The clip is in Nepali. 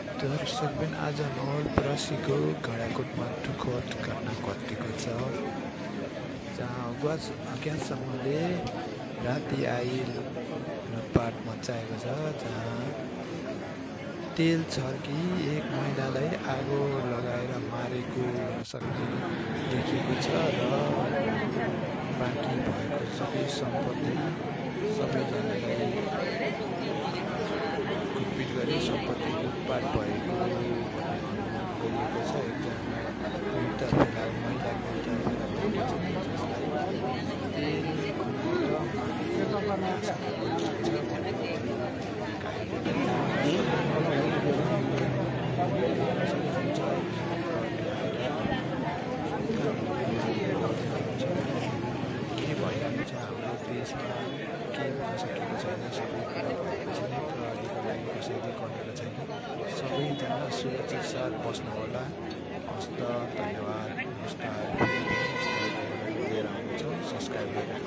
दर्शकबिन आज नवलपरासीको घडाकोटमा दुःखद घटना घटेको छ, जहाँ अज्ञातसम्मले राति आई लुटपाट मचाएको छ। जहाँ तेल छर्की एक महिलालाई आगो लगाएर मारेको सक्ने देखिएको छ र बाँकी भएको सबै सम्पत्ति सबैजनालाई कुटपिट गरी सम्पत्ति लुटपाट भएको गरिएको छ। एकजना मृत फेला महिला मृत फेला के भइरहेको छ हाम्रो देशमा के हुन सकेको छैन, सबै कुरा भएपछि नै प्रहरीको लागि कसैले गरेको छैन। सबैजना सुरक्षित साथ बस्नु होला। हस्त धन्यवाद। नमस्कार। लिएर आउँछौँ सब्सक्राइब गरेर।